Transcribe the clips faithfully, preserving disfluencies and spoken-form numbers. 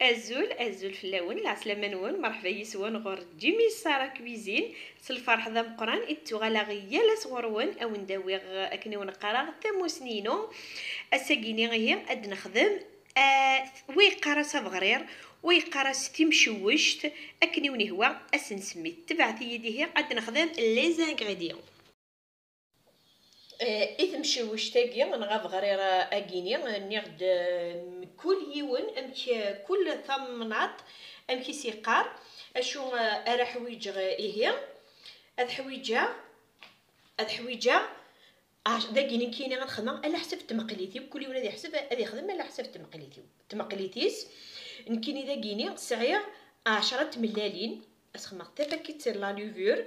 Azul, azul fell-awen, lɛeslama-nwen, merḥba yis-wen ɣur Jimmy Sara Cuisine. S lferḥ d ameqqran i d-ttuɣaleɣ yal ass ɣur-wen, a wen-d-awiɣ, akken i wen-qqareɣ, tamusni-inu. Ass-agi-ni ihi ad nexdem, ah, wa yeqqar-as abeɣrir, wa yeqqar-as timcewwect, akken i wen-ihwa ad s-nsemmi. Tebɛet-iyi-d ihi ad nexdem les ingrédients. Eh, i temcewwect-agi neɣ abeɣrir-agi-ni, nniɣ-d, eh, kul yiwen amek, kul tamnaḍt amek i s-yeqqar. Acu, eh, ara ḥwiǧeɣ, eh, ihi? Ad ḥwiǧeɣ, ad ḥwiǧeɣ, ah, dagi nekkini ad xedmeɣ ala ḥsab n tmeqlit-iw, kul yiwen ad yeḥseb, ad yexdem ala ḥsab n tmeqlit-iw, tmeqlit-is. Nekkini dagi-ni sɛiɣ ɛecra tmellalin, ad xedmeɣ tapakit n la levure,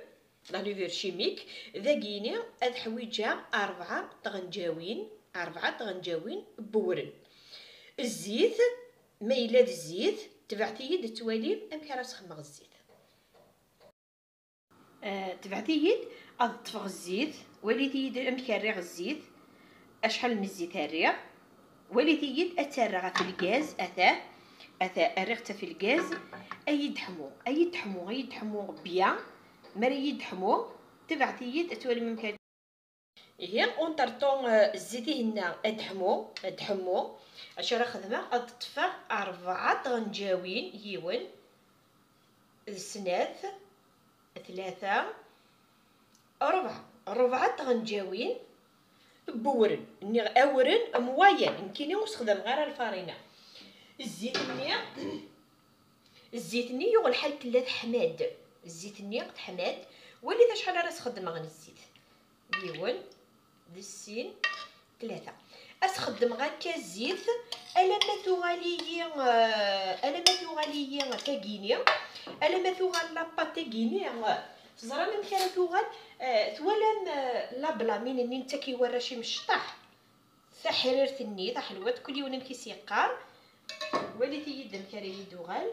la levure chimique, dagi-ni ad ḥwiǧeɣ rebɛa tɣenǧawin, rebɛa tɣenǧawin n wewren. Zzit, ma yella d zzit, tebɛet-iyi-d ad twalim amek ara sxedmeɣ zzit. Eh, tebɛet-iyi-d ad ṭṭfeɣ zzit, walit-iyi-d amek rriɣ zzit. Acḥal n zzit rriɣ? Walit-iyi-d, ad tt-rreɣ ɣef lgaz, ata, ata, rriɣ-tt ɣef lgaz, ad iyi-d-teḥmu, ad iyi-d-teḥmu, ad iyi-d-teḥmu bya. Mi ara iyi-d-teḥmu, tebɛet-iyi-d, ad twalim amek ara. Ihi, entre temps, eh, zzit-ihinna ad d-teḥmu, ad d-teḥmu. Acu ara xedmeɣ? Ad ṭṭfeɣ rebɛa tɣenǧawin, yiwen, d snat, tlata, rebɛa. Rebɛa tɣenǧawin n wewren. Nniɣ awren moyen, nekkini ur sexdameɣ ara lfarina. Zzit-nni, zzit-nni yuɣ lḥal tella teḥma-d. Zzit-nni teḥma-d. Walit acḥal ara sxedmeɣ n zzit. Yiwen, d sin, tlata. Ad sxeddmeɣ akka zzit alamma tuɣal-iyi, eh, alamma tuɣal-iyi tagini, alamma tuɣal la pâte tagini, eh, teẓram amek ara tuɣal? Eh, twalam, eh, la blamine-nni nettak i warrac imecṭaḥ? Taḥrirt-nni, taḥelwat, kul yiwen amek i s-yeqqar. Walit-iyi-d amek ara yi-d-tuɣal.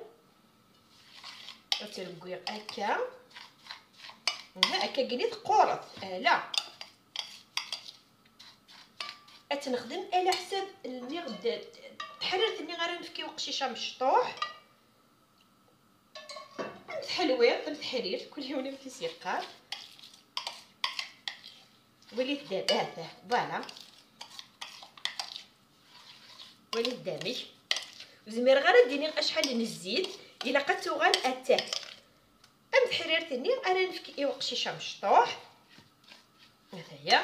Ad tt-rewwiɣ akka. Aha, akka gni teqquret. Ala. Ad tt-nexdem ala ḥsab, nniɣ-d, teḥrirt-nni ara nefk i uqcic amecṭuḥ. Am tḥelwiḍt, am teḥrirt, kul yiwen amek i s-yeqqar. Walit dam-, ah, ah, voilà. Walit damek. Ur zmireɣ ara ad d-iniɣ acḥal n zzit, ilaq ad tuɣal atah. Am teḥrirt-nni ara nefk i uqcic amecṭuḥ. Ataya.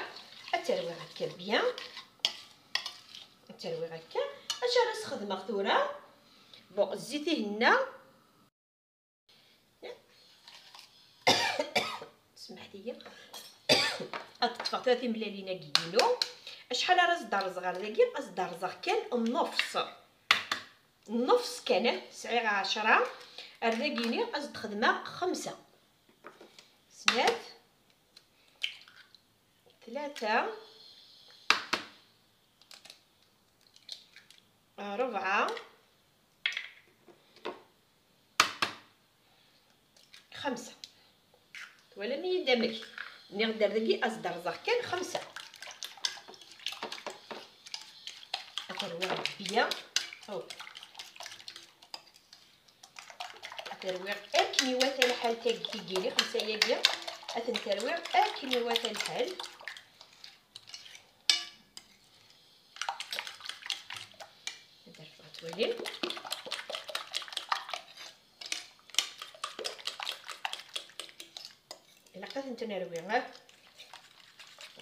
Ad terwiɣ akka bien. Ad terwiɣ akka. Acu ara sxedmeɣ tura? Bon, zzit ihenna. Smeḥt-iyi. Ad ṭṭfeɣ tura timellalin-agi-inu. Acḥal ara s-d-rẓeɣ ar dagi? Ad s-d-rẓeɣ kan nnefs. Nnefs kan, eh, sɛiɣ ɛecra. Ar dagini ad s-d-xedmeɣ xemsa. Snat. Tlata. Rebɛa. Xemsa. Twalam-iyi-d amek? Nniɣ-d ar dagi ad s-d-rẓeɣ kan xemsa. Ad terwiɣ bien. Hop. Ad terwiɣ akken iwata lḥal tagi, tigini, xemsa-yagi. Ad ten-terwiɣ akken iwata lḥal. Ad rfeɣ twalim. Ilaq ad tent-nerwi, ha?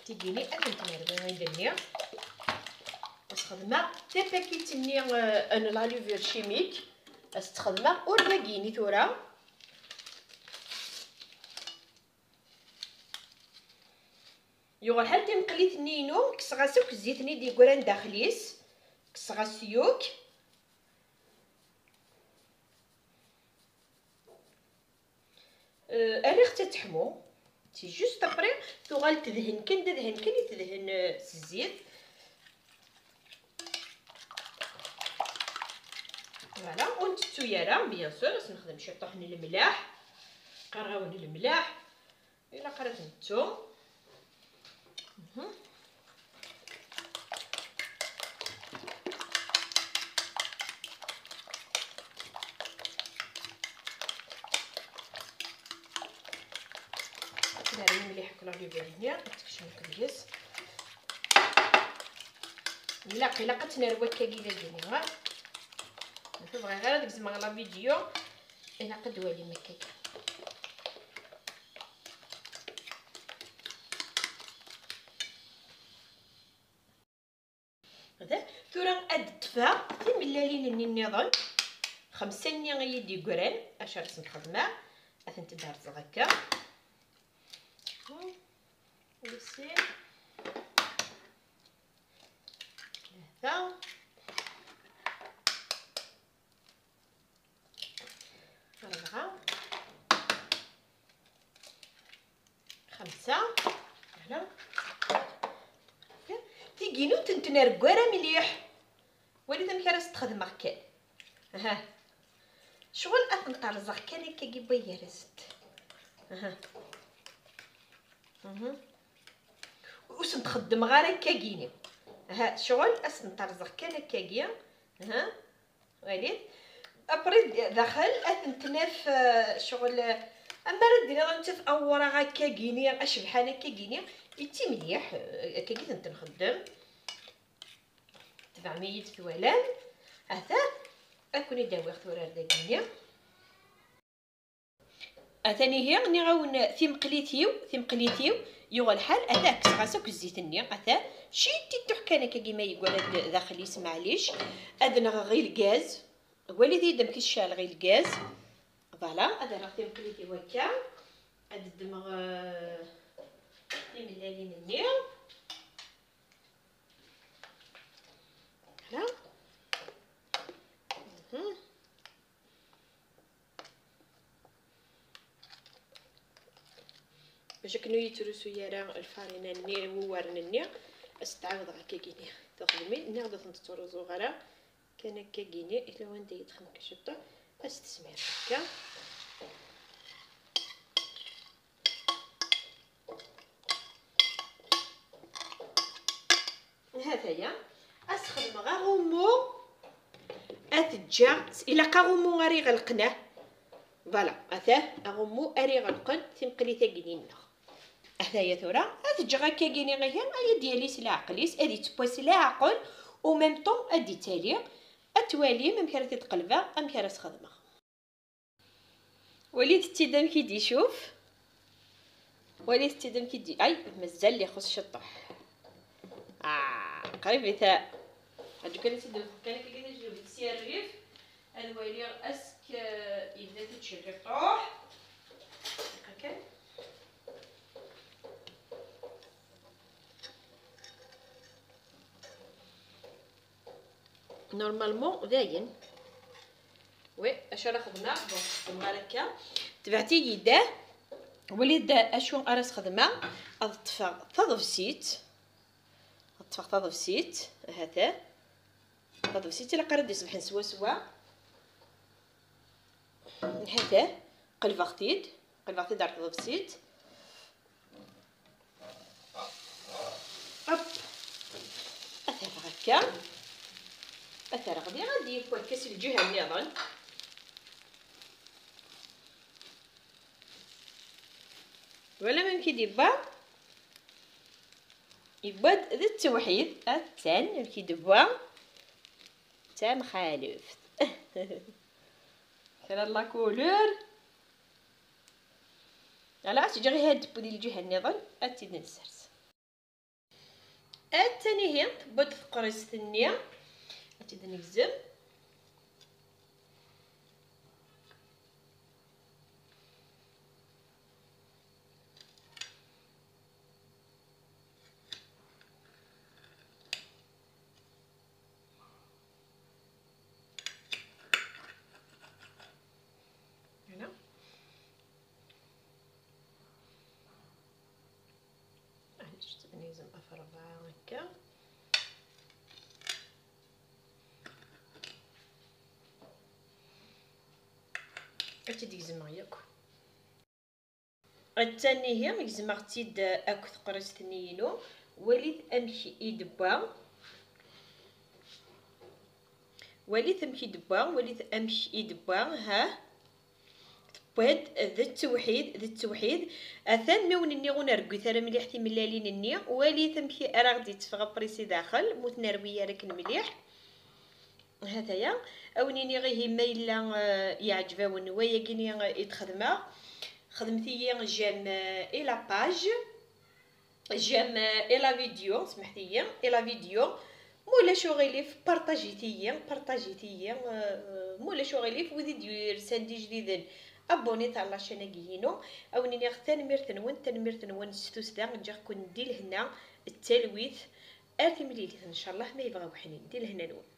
Tigini ad tent-nerwi, i d-nniɣ. Ad sxedmeɣ tapakit-nni, eh, n la levure chimique. Ad s-tt-xedmeɣ ur dagini tura. Yuɣ lḥal timeqlit-nni-inu, kkseɣ-as akk zzit-nni d-yeggran daxel-is. Kkseɣ-as yakk. Euh, rriɣ-tt ad teḥmu. C'est juste après, tuɣal tedhen kan, d adhen kan i tedhen, euh, s zzit. Voilà, ur ntettu ara, bien sûr, ad s-nexdem ciṭuḥ n lemlaḥ. Qqareɣ-awen lemlaḥ. Ilaq ara t-nettu. Mhm. La vidéo-nni ad tekcem deg-s. Ilaq, ilaq ad tt-nerwi akkagi dagini, ha? Ma bɣiɣ ara ad gezmeɣ la vidéo, ilaq ad d-twalim akkagi. Tura ad d-ṭṭfeɣ timellalin-nni nniḍen, xemsa-nni i yi-d-yeggran, acu ara sent-xedmeɣ, ad tent-id-rẓeɣ akka. Ici. Tlata. Rebɛa. Xemsa. Voilà. Tigi ur tent-nergara mliḥ. Walit amek ara s-t-xedmeɣ kan. Aha. Ccɣel ad tent-rẓeɣ kan akkagi n waygar-asent. Aha. Mhm. Ur sent-xeddmeɣ ara akkagini. Aha, ccɣel ad sent-rẓeɣ kan akkagi. Aha. Walit. Après, daxel ad tent-naf, eh, ccɣel, eh, ama ara d-iniɣ ad tent-naf awraɣ akkagini, acebḥan akkagini, yetti mliḥ, eh, akkagi tent-nxeddem. Tebɛem-iyi-d twalam. Ata, ad ken-id-awiɣ tura ar dagini. Atan ihi, nniɣ-awen timqlit-iw, timqlit-iw, yuɣ lḥal, ata kkseɣ-as akk zzit-nni, ata, ciṭiṭuḥ kan akkagi ma yeggara-d daxel-is, maɛlic, ad nɣeɣ i lgaz, walit-iyi-d amek i s-ceɛleɣ i lgaz, voilà, ad rreɣ timqlit-iw akka, ad ddmeɣ, eh, timellalin-nni, voilà, mhm. Bac akken ur yettrusu ara lfarina-nni, iwuwaren-nni, ad s-d-ɛawdeɣ akkagini. Tuxedmin, nniɣ-d ur tent-ttruẓuɣ ara, kan akkagini, ila wanda yedxen ciṭṭuḥ, ad s-tesmireḍ akka. Hataya, ad s-xedmeɣ aɣummu, ad t-ǧǧeɣ, ilaq aɣummu ara iɣelqen, ah. Voilà, atah, aɣummu ara iɣelqen timqlit-agi-nneɣ. Ataya tura, ad t-ǧǧeɣ akkagini ihi, ad d-yali s leɛqel-is, ad ittewwas s leɛqel, au même temps ad d-ittali, ad twalim amek ara t-id-qelbeɣ, amek ara s-xedmeɣ. Walit-t-id amek i d-icuf. Walit-t-id amek i d-, ay, mazal ixuṣ ciṭṭuḥ. Ah, qrib i ta-, aǧu kan ad tt-id-nfeq kan akka, kan ad tt-id-nfeq si rrif. Ad waliɣ ask, eh, yebda-t-id ciṭuḥ. Dqiqa kan. Normalement, dayen. Oui, acu ara xedmeɣ? Bon, xedmeɣ ara akka. Tebɛet-iyi-d, ah. Wali-d acu ara s-xedmeɣ. Ad ṭṭfeɣ taḍebsit. Ad ṭṭfeɣ taḍebsit. Ahat-ah. Taḍebsit ilaq ara d-iṣebḥen swaswa. Ahat-ah. Qelbeɣ-t-id. Qelbeɣ-t-id ar tḍebsit. Hop. Ad t-rreɣ akka. Ad t-rreɣ diɣ ad d-yekk wakka si lǧiha nniḍen. Twalam amek i d-yewwa? Yewwa-d d ttewḥid. Attan amek i d-yewwa. D tamxaluft. Kra n la couleur. Ala, ad tt-ǧǧeɣ ihi ad d-tewwi di lǧiha nniḍen, ad tt-id-nessers. Attan ihi, tewwa-d teqrist-nni. Ad tt-id-negzem. Voilà. Maɛlic, ad nizem ɣef rebɛa akka. Ad tt-id-gezmeɣ yakk. Attan ihi, gezmeɣ-tt-id akk teqrist-nni-inu. Walit amek i d-tewwa. Walit amek i d-tewwa, walit amek i d-tewwa, ha. Wad d ttewḥid, d ttewḥid. Atan mi wen-nniɣ ur nergit ara mliḥ timellalin-nni, walit amek ara ɣ-d-itteffeɣ apṛisi daxel, mu ur t-nerwi ara akken mliḥ. Hataya, a wen-iniɣ ihi ma yella, eh, yeɛǧeb-awen wayagi-nni, eh, i d-xedmeɣ, xedmet-iyi j'aime, eh, i la page. J'aime, euh, et la vidéo, smeḥt-iyi, et la vidéo. Ma ulac uɣilif, partajit-iyi, partajit-iyi, euh, ma ulac uɣilif, wid i d-yursan d ijdiden, abonnez-vous à la chaîne-agi-inu. A wen-iniɣ tanemmirt-nwen, tanemmirt-nwen s tussda, ǧǧiɣ-ken di lehna, d talwit, ar timlilit, ncallah, ma yebɣa uḥnin, di lehna-nwen.